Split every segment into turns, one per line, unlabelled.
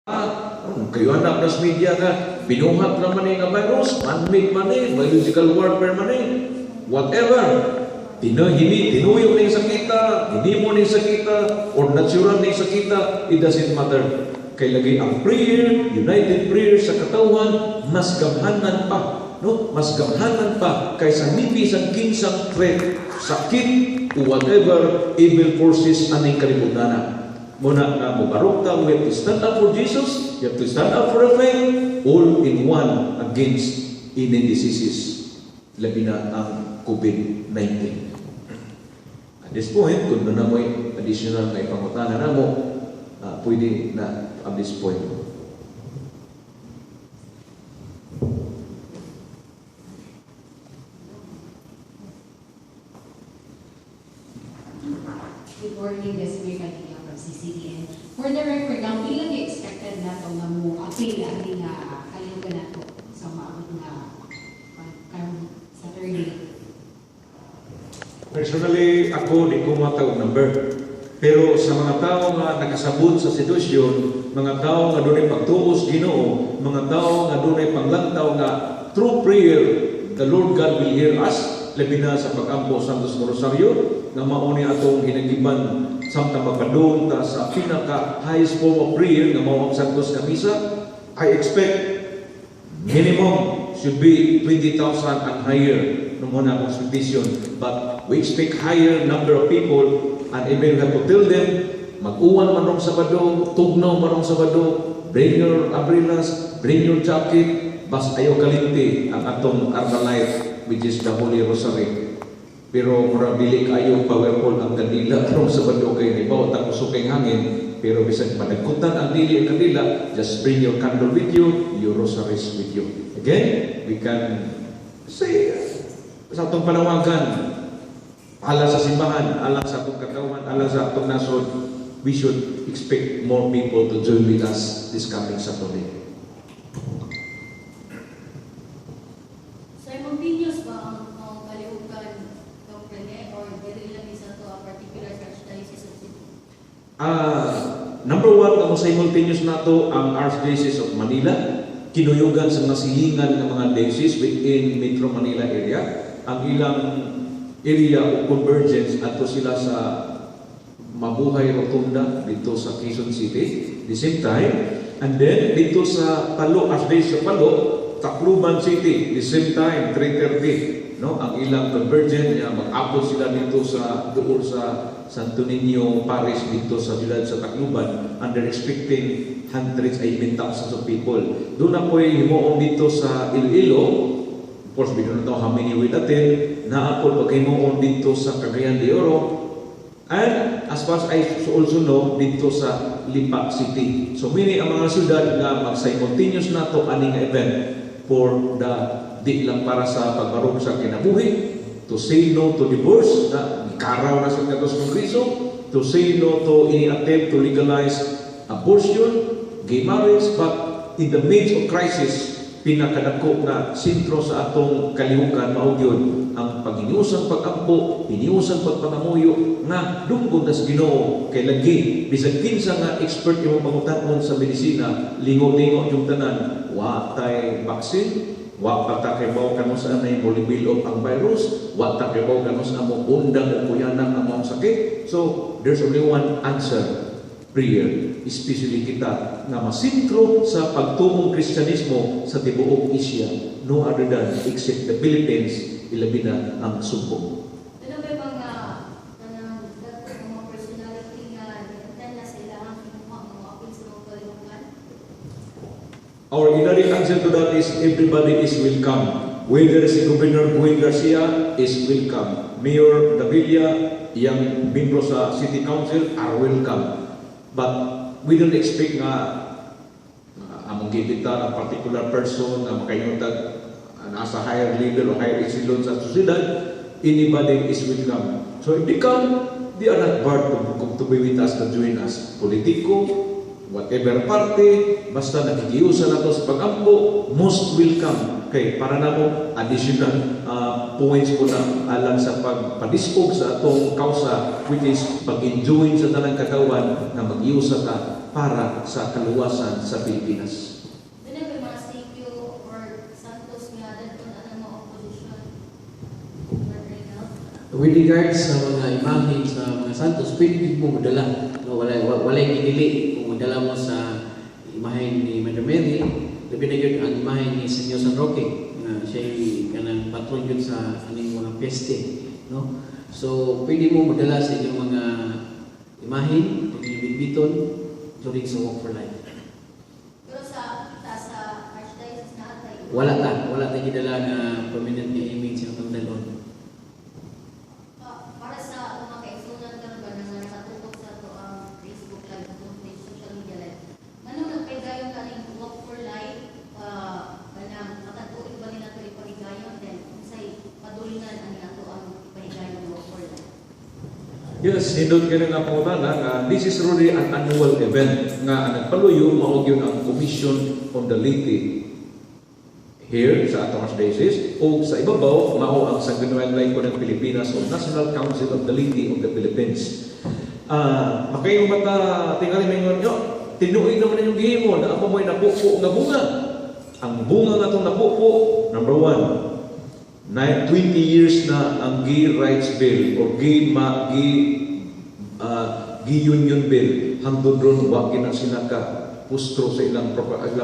Kayo anak nas media ka, binuhat naman ni nga virus, man-made man ni, biological warfare man ni, whatever. Hini, tinuyo ni sakita, hinimo ni sakita, or natural ni sakita, it doesn't matter. Kay lagi ang prayer, united prayer sa katawhan, mas gamhanan pa, no? Mas gamhanan pa kaysa ni bisan kinsang threat, sakit, o whatever evil forces aning kalibutana. Muna nga mobarog ta, we have to stand up for Jesus, we have to stand up for the faith, all in one against any diseases. Labi na ang COVID-19. At this point, kung naa mo'y additional nga ipangutana namo, pwede na at this point.
Good morning, this is Padilla from CCTN. For the record, ang pila ka expected nato nga mo apil ani nga kalihukan nato sa maabot nga karong Saturday?
Personally, ako di ko matawag number. Pero sa mga tao nga nakasabot sa sitwasyon, mga tao nga dunay pagtuo sa Ginoo, mga tao nga dunay panglantaw nga through prayer, the Lord God will hear us, labi na sa pag-ampo sa Santos Rosario, nga mao ni atong hinagiban samtang magpadung ta sa pinaka highest form of prayer nga mao ang Santos nga Misa. I expect minimum should be 20,000 and higher no mo na akong expectation. But we expect higher number of people, and even we have to tell them, mag-uwan man rong Sabado, tugnaw man rong Sabado, bring your umbrellas, bring your jacket, bas ayaw kalinti ang atong Armalite, which is the Holy Rosary. Pero murag dili kaayo powerful ang kandila rong Sabado kay nibaw ta kusog kay hangin, pero bisan panagkutan ang dili ang kandila, just bring your candle with you, your rosaries with you. Again, we can say sa atong panawagan, alang sa simbahan, alang sa atong katawan, alang sa atong nasod, we should expect more people to join with us this coming Saturday.
Simultaneous ba ang kalihukan, Dr. Rene, or dili lang isa to a particular Archdiocese of Cebu?
Number one, kamo simultaneous nato ang Archdiocese of Manila, kinuyugan sa mga silingan ng mga diocese within Metro Manila area. Ang ilang area of convergence ato sila sa Mabuhay Rotunda dito sa Quezon City, the same time, and then dito sa Palo, Archdiocese of Palo, Tacloban City, the same time, 3:30, no? Ang ilang convergence, mag-abot sila dito sa doon sa Santo Niño Parish dito sa siyudad sa Tacloban, and they're expecting hundreds, I mean thousands of people. Doon na po'y himuong dito sa Iloilo. Of course, we don't know how many will attend. Naa po paghimuon dito sa Cagayan de Oro. And as far as I also know, dito sa Lipa City. So many ang mga syudad nga mag-simultaneous na to aning event for the di lang para sa pagbarog sa kinabuhi, to say no to divorce, na karaw na sa katos Kongreso, to say no to any attempt to legalize abortion, gay marriage, but in the midst of crisis, pinakadako na sentro sa atong kalihukan mao gyud ang paginiusang pag-ampo, hiniusang pagpangamuyo nga dunggon na sa Ginoo. Kay lagi bisan kinsa nga expert imong pangutan-on sa medisina, lingo-lingo yung tanan, wa tay vaccine, wa pa ta kay kanus anay mo build ang virus, wa ta kay kanus mo undang o kuyanak ang among sakit. So there's only one answer, prayer. Especially kita nga masintro sa pagtuong Kristyanismo sa tibuok Asia, no other than except the Philippines, ilabi na ang Sumbong.
Ano ba yung mga kanang mga personality nga ni-attend na sa ilahang kinuha mga apil sa mga kalihukan?
Our generic answer to that is everybody is welcome. Whether si Governor Gwen Garcia is welcome. Mayor Davilla, iyang membro sa City Council are welcome. But we don't expect nga among gibita ng particular person nga makayuntag nasa higher level o higher echelon sa sosyedad, anybody is welcome. So if they come, they are not barred to be with us, to join us. Politiko, whatever party, basta nakikiusa na to sa pag-ampo, most welcome. Kay para namo additional points po na alang sa pagpadisog sa atong kausa, which is pag-enjoy sa tanang katawan na mag-iusa ka para sa kaluwasan sa Pilipinas.
Duna ba mga statue or santos nga dadon ang mga opposition? Brother Reynald?
With regards sa mga imahe sa mga santos, pwede gid mo modala. No, wala wala gidili kung modala mo sa imahe ni Mother Mary, labi na gyud ang imahe ni Senyor San Roque nga siya kanang patron gyud sa aning mga peste, no? So pwede mo modala sa inyong mga imahe, inyong bitbiton during sa Walk for Life.
Pero sa kita sa Archdiocese na atay.
Wala ta gidala nga prominent nga image sa atong dalon.
Para sa mga kaigsunan karon ba nga nakatutok sa ato ang Facebook Live, atong page, social media live. Nganong nagpahigayon kaning Walk for Life, kanang matag tuig ba ni nato ipahigayon, then unsay padulngan ani ato ang ipahigayon Walk for Life?
Yes, nindot kaayo nga pangutana nga this is really an annual event nga ang nagpaluyo mao gyud ang Commission on the Laity here sa atong Archdiocese o sa ibabaw mao ang Sangguniang Laiko ng Pilipinas o National Council of the Laity of the Philippines. Makaingon ba ta tingali maingon yo, tinuig naman inyong gihimo na ako mo'y napupo nga bunga. Ang bunga nga atong napupo, number one, 20 years na ang gay rights bill or gay union bill, hangtod ron wa gyud na sila ka pustro sa ilang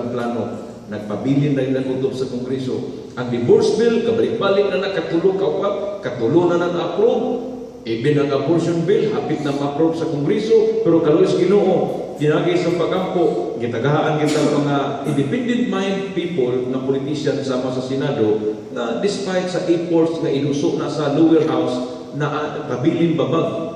plano. Nagpabilin na ilang kutob sa Kongreso. Ang divorce bill, kabalik-balik na, nakatulo ka upat, katulo na na na-approve. Even ang abortion bill, hapit na ma-approve sa Kongreso, pero kaluoy sa Ginoo, pinagi sa pagampo, gitagahaan kita mga independent mind people na politician sama sa Senado na despite sa efforts nga inuso na sa lower house na pabilin babag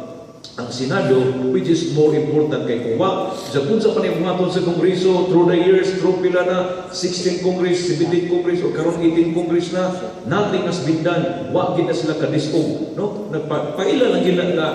ang Senado, which is more important kay kung wa sa kung sa panibuhaton sa Kongreso through the years, through pila na 16 Congress, 17 Congress o karon 18 Congress na, nothing has been done. Wa gid na sila kadisog, no? Nagpaila lang gid na nga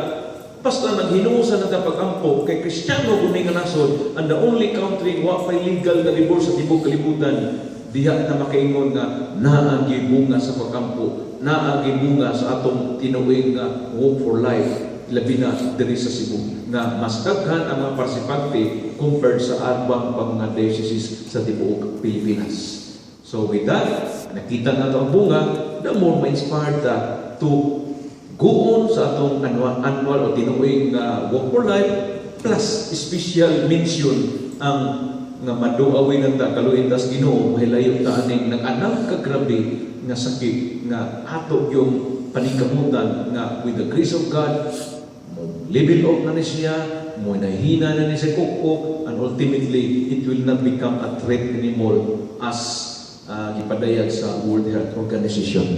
basta naghinusa na ta pagampo kay Kristiyano guni nga nasod and the only country wa pay legal nga divorce sa tibuok kalibutan. Diha na makaingon nga naa gyud bunga sa pagkampo, naa gyud bunga sa atong tinuig nga Walk for Life, labi na diri sa Cebu nga mas daghan ang mga partisipante compared sa ubang pang mga dioceses sa tibuok Pilipinas. So with that, nakita na ang bunga, the more ma-inspired ta to go on sa atong annual o tinuig nga Walk for Life, plus special mention ang nga maduawin ang ta kaluoy tas Ginoo, mahilayo ta aning nag-anam ka grabe nga sakit nga ato yung paningkamutan nga with the grace of God mo level up na ni siya, mo nahina na ni siya kukok, and ultimately it will not become a threat anymore as gipadayag sa World Health Organization.